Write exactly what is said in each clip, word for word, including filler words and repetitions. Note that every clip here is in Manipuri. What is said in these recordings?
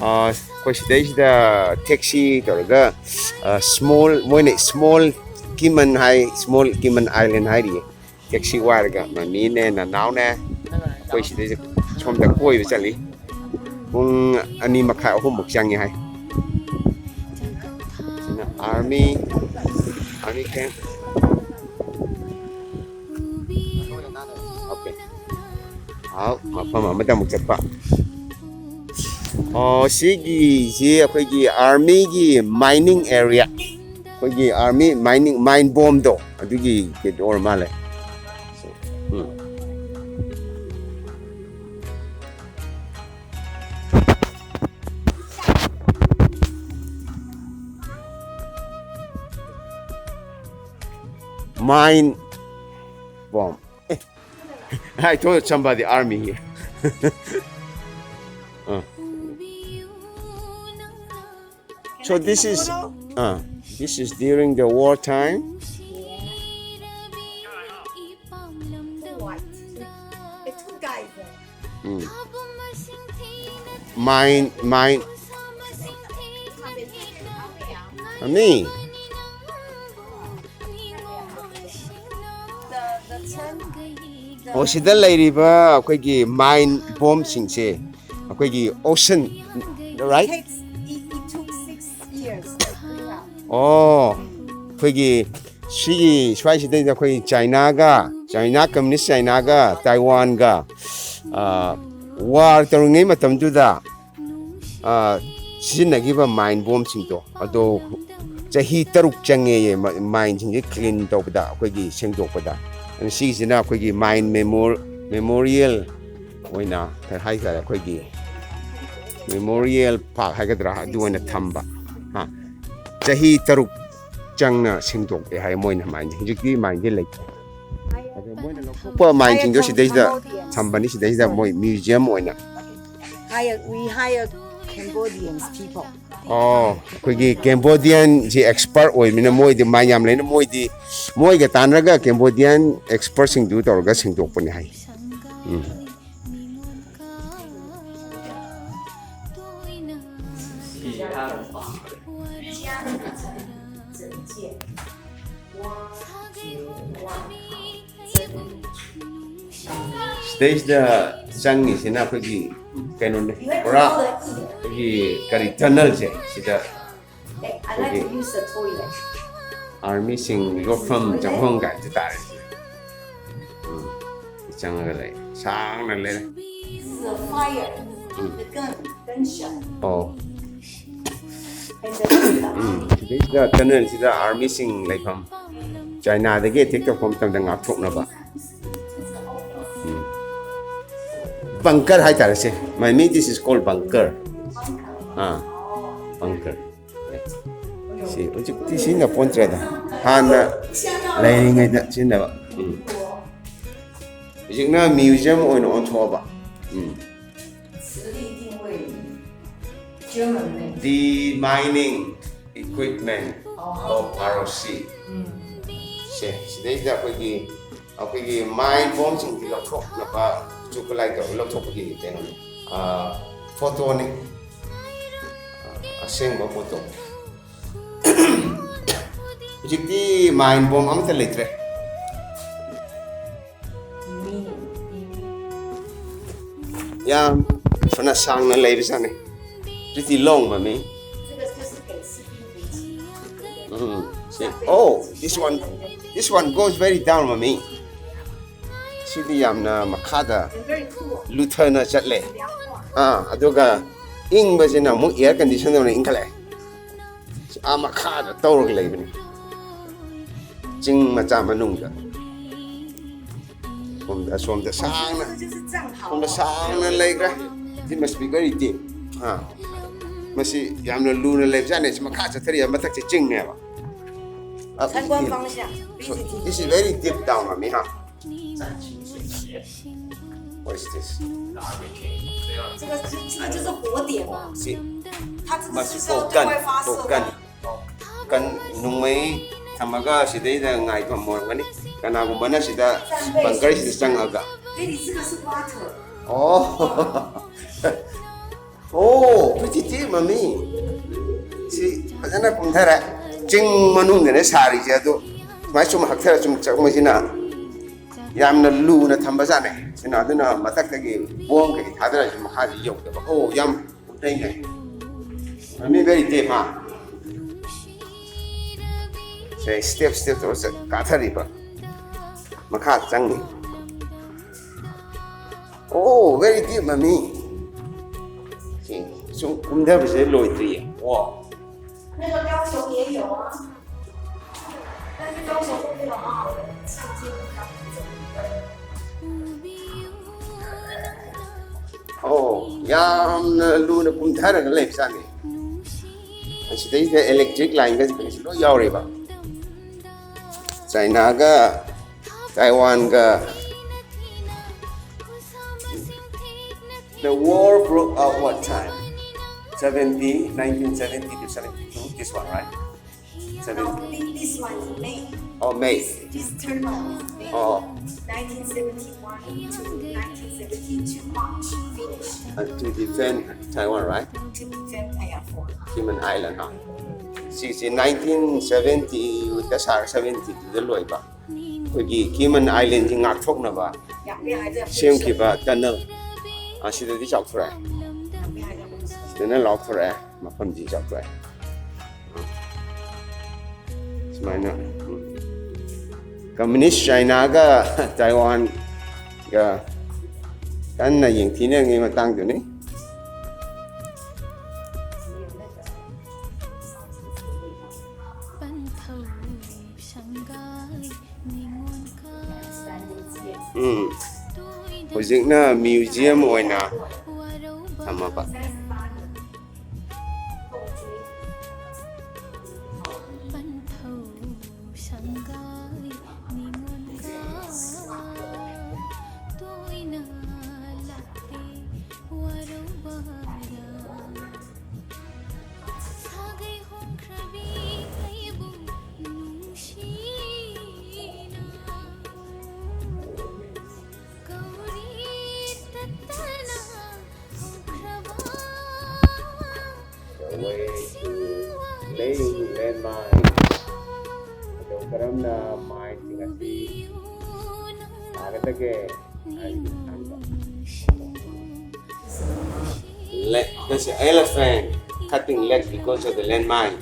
ꯑꯩꯈꯣꯏ ꯁꯤꯗꯩꯁꯤꯗ ꯇꯦꯛꯁꯤ ꯇꯧꯔꯒ ꯁ꯭ꯃꯣꯜ, ꯃꯣꯏꯅ ꯁ꯭ꯃꯣꯜ ꯀꯤꯃꯟ ꯍꯥꯏ, ꯁ꯭ꯃꯣꯜ ꯀꯤꯃꯟ ꯑꯥꯏꯂꯦꯟ ꯍꯥꯏꯔꯤꯌꯦ꯫ ꯇꯦꯛꯁꯤ ꯋꯥꯏꯔꯒ ꯃꯃꯤꯅꯦ, ꯅꯅꯥꯎꯅꯦ, ꯑꯩꯈꯣꯏ ꯁꯤꯗꯩꯁꯤꯗ ꯁꯣꯝꯗ ꯀꯣꯏꯕ ꯆꯠꯂꯤ꯫ ꯄꯨꯡ ꯑꯅꯤ ꯃꯈꯥꯏ, ꯑꯍꯨꯝꯃꯨꯛ ꯆꯪꯉꯤ ꯍꯥꯏ꯫ ꯁꯤꯅ ꯑꯥꯔꯃꯤ, ꯑꯥꯔꯃꯤ ꯀꯦꯝ꯫ ꯑꯣꯀꯦ꯫ ꯑꯥꯎ, ꯃꯐꯝ ꯑꯃꯗ ꯑꯃꯨꯛ ꯆꯠꯄ꯫ ꯑꯣ, ꯁꯤꯒꯤꯁꯤ ꯑꯩꯈꯣꯏꯒꯤ ꯑꯥꯔꯃꯤꯒꯤ ꯃꯥꯏꯅꯤꯡ ꯑꯦꯔꯤꯌꯥ, ꯑꯩꯈꯣꯏꯒꯤ ꯑꯥꯔꯃꯤ ꯃꯥꯏꯅꯤꯡ, ꯃꯥꯏꯟ ꯕꯣꯝꯗꯣ, ꯑꯗꯨꯒꯤ ꯀꯩꯅꯣ ꯑꯣꯏꯔ ꯃꯥꯜꯂꯦ꯫ ꯎꯝ꯫ Mine bomb. I told somebody army here. Uh. So this is uh, this is during the war time. Mm. Mine, mine. Ani. ꯑꯣ, ꯁꯤꯗ ꯂꯩꯔꯤꯕ ꯑꯩꯈꯣꯏꯒꯤ ꯃꯥꯏꯟ ꯕꯣꯝꯁꯤꯡꯁꯦ ꯑꯩꯈꯣꯏꯒꯤ ꯑꯣꯁꯟ, right? It, it took six years. ꯑꯣ, ꯑꯩꯈꯣꯏꯒꯤ ꯁꯤꯒꯤ ꯁ꯭ꯋꯥꯏꯁꯤꯗꯩꯗ ꯑꯩꯈꯣꯏ ꯆꯥꯏꯅꯥꯒ, ꯆꯥꯏꯅꯥ, ꯀꯝꯃ꯭ꯌꯨꯅꯤꯁ ꯆꯥꯏꯅꯥꯒ ꯇꯥꯏꯋꯥꯟꯒ, ꯑ, ꯋꯥꯔ ꯇꯧꯔꯤꯉꯩ ꯃꯇꯝꯗꯨꯗ, ꯑ, ꯁꯤꯖꯤꯟꯅꯈꯤꯕ ꯃꯥꯏꯟ ꯕꯣꯝꯁꯤꯡꯗꯣ, ꯑꯗꯣ ꯆꯍꯤ ꯇꯔꯨꯛ ꯆꯪꯉꯦꯌꯦ, ꯃ-, ꯃꯥꯏꯟꯁꯤꯡꯁꯦ ꯀ꯭ꯂꯤꯟ ꯇꯧꯕꯗ, ꯑꯩꯈꯣꯏꯒꯤ ꯁꯦꯡꯗꯣꯛꯄꯗ꯫ ꯑꯗꯨꯅ ꯁꯤꯒꯤꯁꯤꯅ ꯑꯩꯈꯣꯏꯒꯤ ꯃꯥꯏꯟ ꯃꯦꯃꯣꯔ-, ꯃꯦꯃꯣꯔꯤꯌꯦꯜ ꯑꯣꯏꯅ ꯀꯩ ꯍꯥꯏꯇꯥꯔꯦ, ꯑꯩꯈꯣꯏꯒꯤ ꯃꯦꯃꯣꯔꯤꯌꯦꯜ ꯄꯥꯔꯛ ꯍꯥꯏꯒꯗ꯭ꯔꯥ, ꯑꯗꯨ ꯑꯣꯏꯅ ꯊꯝꯕ꯫ ꯍꯥ, ꯆꯍꯤ ꯇꯔꯨꯛ ꯆꯪꯅ ꯁꯦꯡꯗꯣꯛꯑꯦ ꯍꯥꯏ ꯃꯣꯏꯅ ꯃꯥꯏꯟꯁꯦ꯫ ꯍꯧꯖꯤꯛꯇꯤ ꯃꯥꯏꯟꯁꯦ ꯂꯩꯇ꯭ꯔꯦ꯫ ꯑꯗꯣ ꯃꯣꯏꯅ ꯂꯧꯊꯣꯛꯄ ꯃꯥꯏꯟꯁꯤꯡꯗꯣ ꯁꯤꯗꯩꯁꯤꯗ ꯊꯝꯕꯅꯤ, ꯁꯤꯗꯩꯁꯤꯗ ꯃꯣꯏ ꯃ꯭ꯌꯨꯖꯤꯌꯝ ꯑꯣꯏꯅ꯫ Hired, we hired Cambodians people. ꯑꯣ, ꯑꯩꯈꯣꯏꯒꯤ ꯀꯦꯝꯕꯣꯗꯤꯌꯟꯁꯤ ꯑꯦꯛꯁꯄꯔꯠ ꯑꯣꯏꯕꯅꯤꯅ ꯃꯣꯏꯗꯤ ꯃꯥꯏꯟ ꯌꯥꯝ ꯂꯩꯅ ꯃꯣꯏꯗꯤ, ꯃꯣꯏꯒ ꯇꯥꯟꯅꯔꯒ ꯀꯦꯝꯕꯣꯗꯤꯌꯟ ꯑꯦꯛꯁꯄꯔꯠꯁꯤꯡꯗꯨ ꯇꯧꯔꯒ ꯁꯦꯡꯗꯣꯛꯄꯅꯤ ꯍꯥꯏ꯫ ꯎꯝ꯫ ꯁꯤꯗꯩꯁꯤꯗ ꯆꯪꯉꯤꯁꯤꯅ ꯑꯩꯈꯣꯏꯒꯤ ꯀꯩꯅꯣꯅꯦ, ꯄꯨꯔꯥ ꯑꯩꯈꯣꯏꯒꯤ ꯀꯔꯤ, tunnelꯁꯦ ꯁꯤꯗ I like to use the toilet. ꯑꯥꯔꯃꯤꯁꯤꯡ ꯌꯣꯛꯐꯝ ꯆꯪꯐꯝ ꯀꯥꯏꯁꯦ ꯇꯥꯔꯦ꯫ ꯎꯝ, ꯆꯪꯉꯒ ꯂꯩ, ꯁꯥꯡꯅ ꯂꯩꯔꯦ꯫ This is a fire. The gun, gunshot. ꯑꯣ, And then this is the army. ꯁꯤꯗꯩꯁꯤꯗ tunnelꯁꯤꯗ ꯑꯥꯔꯃꯤꯁꯤꯡ ꯂꯩꯐꯝ, ꯆꯥꯏꯅꯥꯗꯒꯤ attack ꯇꯧꯔꯛꯄ ꯃꯇꯝꯗ ꯉꯥꯛꯊꯣꯛꯅꯕ꯫ ꯎꯝ, bunker ꯍꯥꯏꯇꯥꯔꯦ ꯁꯦ꯫ ꯃꯃꯤ, this is called bunker. Ah, bunker꯫ ꯁꯤ ꯍꯧꯖꯤꯛꯇꯤ ꯁꯤꯖꯤꯟꯅ ꯄꯣꯟꯇ꯭ꯔꯦꯗ, ꯍꯥꯟꯅ ꯂꯩꯔꯤꯉꯩꯗ ꯁꯤꯖꯤꯟꯅꯕ꯫ ꯎꯝ, ꯍꯧꯖꯤꯛꯅ museum ꯑꯣꯏꯅ ꯑꯣꯟꯊꯣꯛꯑꯕ꯫ ꯎꯝ, 实力定位 German made. The mining equipment of R O C. ꯁꯦ, ꯁꯤꯗꯩꯁꯤꯗ ꯑꯩꯈꯣꯏꯒꯤ, ꯑꯩꯈꯣꯏꯒꯤ mine bombꯁꯤꯡꯁꯤ ꯂꯧꯊꯣꯛꯅꯕ, ꯆꯨ ꯈꯨꯠꯂꯥꯏ ꯇꯧꯔꯒ ꯂꯧꯊꯣꯛꯄꯒꯤ ꯀꯩꯅꯣꯅꯤ꯫ ꯐꯣꯇꯣꯅꯤ꯫ ꯑꯁꯦꯡꯕ ꯐꯣꯇꯣ꯫ ꯍꯧꯖꯤꯛꯇꯤ mine bomb ꯑꯃꯠꯇ ꯂꯩꯇ꯭ꯔꯦ꯫ ꯌꯥꯝ ꯐꯅ ꯁꯥꯡꯅ ꯂꯩꯕꯖꯥꯠꯅꯤ꯫ Pretty long, ꯃꯃꯤ꯫ ꯎꯝ, ꯁꯤ, oh, this one, this one goes very down, ꯃꯃꯤ꯫ ꯁꯤꯗꯤ ꯌꯥꯝꯅ ꯃꯈꯥꯗ ꯂꯨꯊꯅ ꯆꯠꯂꯦ꯫ ꯑꯥ, ꯑꯗꯨꯒ ꯏꯪꯕꯁꯤꯅ ꯑꯃꯨꯛ air condition ꯗꯧꯅ ꯏꯪꯈꯠꯂꯛꯑꯦ꯫ ꯑꯥ ꯃꯈꯥꯗ ꯇꯧꯔꯒ ꯂꯩꯕꯅꯤ꯫ ꯆꯤꯡ ꯃꯆꯥ ꯃꯅꯨꯡꯗ꯫ ꯁꯣꯝꯗ, ꯑꯁꯣꯝꯗ ꯁꯥꯡꯅ, ꯁꯣꯝꯗ ꯁꯥꯡꯅ ꯂꯩꯈ꯭ꯔꯦ꯫ It must be very deep. ꯑꯥ, ꯃꯁꯤ ꯌꯥꯝꯅ ꯂꯨꯅ ꯂꯩꯕꯖꯥꯠꯅꯤ꯫ ꯁꯤ ꯃꯈꯥ ꯆꯠꯊꯔꯤꯕ ꯃꯊꯛꯁꯦ ꯆꯤꯡꯅꯦꯕ꯫ Up is deep. So, this is very deep down, ꯃꯃꯤ, ꯍꯥ? What is this? 这个这这个就是火点嘛，是它这个是 must 是要 be 对外发射 gun, 的。 gun. Gun, ꯅꯣꯡꯃꯩ ꯊꯝꯃꯒ ꯁꯤꯗꯩꯗ ꯉꯥꯏꯐꯝ ꯑꯣꯏꯔꯝꯒꯅꯤ꯫ ꯀꯅꯥꯒꯨꯝꯕꯅ ꯁꯤꯗ bunker ꯁꯤꯗ ꯆꯪꯉꯒ꯫ 哎，你这个是 water。 ꯑꯣ꯫ ꯑꯣ, pretty deep, ꯃꯃꯤ꯫ ꯁꯤ ꯐꯖꯅ ꯀꯨꯝꯊꯔꯦ꯫ ꯆꯤꯡ ꯃꯅꯨꯡꯗꯅꯦ ꯁꯥꯔꯤꯁꯦ, ꯑꯗꯣ ꯁꯨꯃꯥꯏ ꯁꯨꯝ ꯍꯛꯊꯔ ꯁꯨꯝ ꯆꯪꯕꯁꯤꯅ ꯌꯥꯝꯅ ꯂꯨꯅ ꯊꯝꯕꯖꯥꯠꯅꯦ ꯁꯤꯅ꯫ ꯑꯗꯨꯅ ꯃꯊꯛꯇꯒꯤ ꯕꯣꯝ ꯀꯩ ꯊꯥꯗꯔꯁꯨ ꯃꯈꯥꯗꯤ ꯌꯧꯗꯕ꯫ ꯑꯣ, ꯌꯥꯝ ꯀꯨꯝꯊꯩꯅꯦ꯫ ꯃꯤ very deep, ꯍꯥ? ꯁꯦ, step step ꯇꯧꯔ ꯆꯠ-, ꯀꯥꯊꯔꯤꯕ꯫ ꯃꯈꯥ ꯆꯪꯉꯤ꯫ ꯑꯣ, very deep, ꯃꯃꯤ꯫ ꯁꯤ ꯁꯨꯝ ꯀꯨꯝꯊꯕꯁꯦ ꯂꯣꯏꯗ꯭ꯔꯤꯌꯦ꯫ ꯋꯥ꯫ 那个高雄也有啊，但是高雄不知道啊，上街比较远。 ꯑꯣ, ꯌꯥꯝꯅ ꯂꯨꯅ ꯀꯨꯝꯊꯔꯒ ꯂꯩꯕꯖꯥꯠꯅꯤ꯫ ꯑꯁꯤꯗꯩꯁꯤꯗ electric lineꯒꯁꯦ ꯂꯣꯏ ꯌꯥꯎꯔꯤꯕ꯫ ꯆꯥꯏꯅꯥꯒ ꯇꯥꯏꯋꯥꯟꯒ꯫ The war broke out what time? Seventy, nineteen seventy to seventy-two, this one, right? Seventy. No, thi- this one is May. Oh, May. This, this third one is May. Oh. nineteen seventy-one to nineteen seventy-two March finish. Uh, to defend Taiwan, right? To defend Taiwan. Kinmen Island, ꯍꯥ? ꯁꯤꯁꯦ nineteen seventy ꯗ ꯁꯥꯔ seventy two ꯗ ꯂꯣꯏꯕ꯫ ꯑꯩꯈꯣꯏꯒꯤ Kinmen Islandꯁꯤ ꯉꯥꯛꯊꯣꯛꯅꯕ ꯁꯦꯝꯈꯤꯕ tunnel꯫ ꯑꯁꯤꯗꯗꯤ ꯆꯥꯎꯊꯣꯔꯛꯑꯦ꯫ ꯁꯤꯗꯅ ꯂꯥꯎꯊꯣꯔꯛꯑꯦ꯫ ꯃꯐꯝꯁꯤ ꯆꯥꯎꯊꯣꯛꯑꯦ꯫ ꯁꯨꯃꯥꯏꯅ꯫ ꯎꯝ꯫ Communist Chinaꯒ Taiwanꯒ ꯀꯟꯅ ꯌꯦꯡꯊꯤꯅꯔꯤꯉꯩ ꯃꯇꯥꯡꯗꯨꯅꯤ꯫ ꯎꯝ꯫ ꯍꯧꯖꯤꯛꯅ museum ꯑꯣꯏꯅ ꯊꯝꯃꯕ꯫ The way to laying landmines꯫ ꯃꯇꯧ ꯀꯔꯝꯅ mineꯁꯤꯡ ꯑꯁꯤ ꯌꯥꯒꯗꯒꯦ? Le- there's an elephant cutting leg because of the landmine.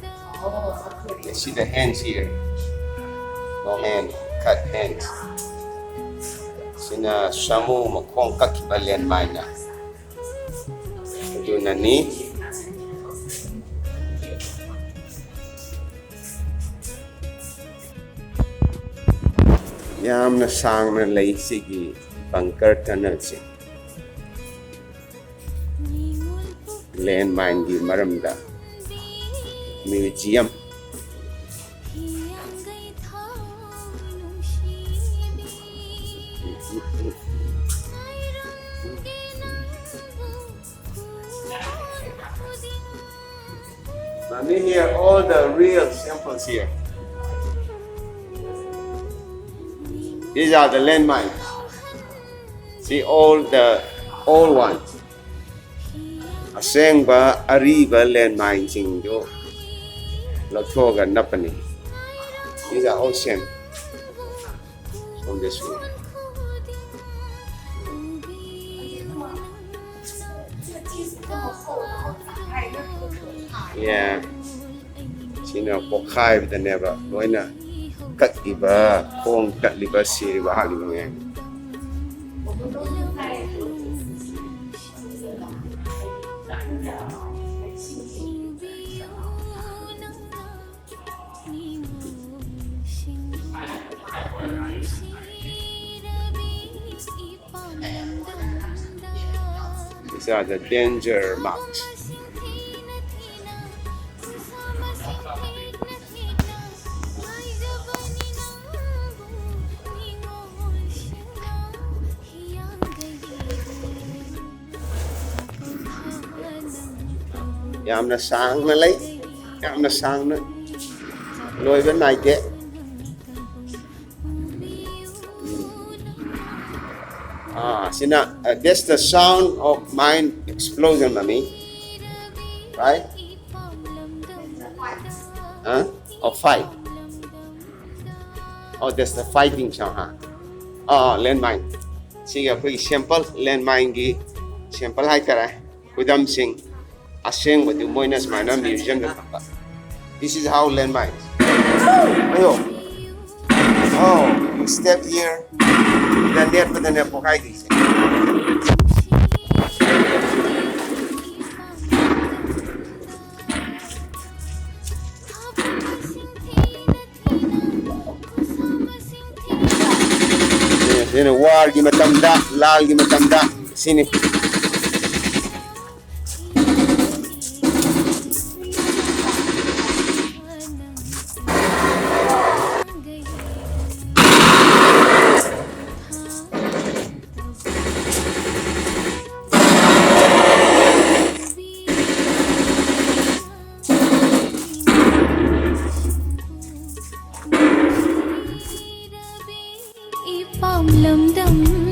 You see the hands here? No hand, cut hands. ꯁꯤꯅ ꯁꯥꯃꯨ ꯃꯈꯣꯡ ꯀꯛꯈꯤꯕ ꯂꯦꯟꯃꯥꯏꯅ꯫ ꯑꯗꯨꯅꯅꯤ꯫ ꯌꯥꯝꯅ ꯁꯥꯡꯅ ꯂꯩ ꯁꯤꯒꯤ ꯕꯪꯀꯔ ꯇꯅꯜꯁꯦ꯫ ꯂꯦꯟꯃꯥꯏꯟꯒꯤ ꯃꯔꯝꯗ museum. Mommy, here all the real samples here. These are the landmines. See all the old ones. ꯑꯁꯦꯡꯕ ꯑꯔꯤꯕ ꯂꯦꯟꯃꯥꯏꯟꯁꯤꯡꯗꯨ ꯂꯧꯊꯣꯛꯑꯒ ꯅꯞꯄꯅꯤ꯫ These are all same from this one. Yeah. ꯁꯤꯅ ꯄꯣꯛꯈꯥꯏꯕꯗꯅꯦꯕ ꯂꯣꯏꯅ ꯀꯛꯂꯤꯕ, ꯈꯣꯡ ꯇꯠꯂꯤꯕ, ꯁꯤꯔꯤꯕ, ꯍꯥꯠꯂꯤꯕ ꯃꯌꯥꯝ꯫ These are the danger marks. ꯌꯥꯝꯅ ꯁꯥꯡꯅ ꯂꯩ, ꯌꯥꯝꯅ ꯁꯥꯡꯅ ꯂꯣꯏꯕ ꯅꯥꯏꯗꯦ꯫ ꯎꯝ꯫ ꯑꯥ, ꯁꯤꯅ, uh, that's the sound of mine explosion, mommy. Right? Huh? Of fight. Oh, that's the fighting sound, huh? ꯑꯥ, ꯂꯦꯟꯃꯥꯏꯟ꯫ ꯁꯤꯒꯤ ꯑꯩꯈꯣꯏꯒꯤ ꯁꯦꯝꯄꯜ, ꯂꯦꯟꯃꯥꯏꯟꯒꯤ ꯁꯦꯝꯄꯜ ꯍꯥꯏꯇꯥꯔꯦ꯫ ꯈꯨꯗꯝꯁꯤꯡ꯫ ꯑꯁꯦꯡꯕꯗꯤ ꯃꯣꯏꯅ ꯁꯨꯃꯥꯏꯅ ꯃ꯭ꯌꯨꯖꯤꯌꯝꯗ ꯊꯝꯕ꯫ This is how landmines. ꯑꯌꯣ꯫ Oh, you step here. ꯗ ꯅꯦꯠꯄꯗꯅꯦ ꯄꯣꯈꯥꯏꯗꯣꯏꯁꯦ꯫ ꯁꯤꯅ ꯋꯥꯔꯒꯤ ꯃꯇꯝꯗ, ꯂꯥꯜꯒꯤ ꯃꯇꯝꯗ ꯁꯤꯅꯤ꯫ ꯏꯄꯥꯝ ꯂꯝꯗꯝ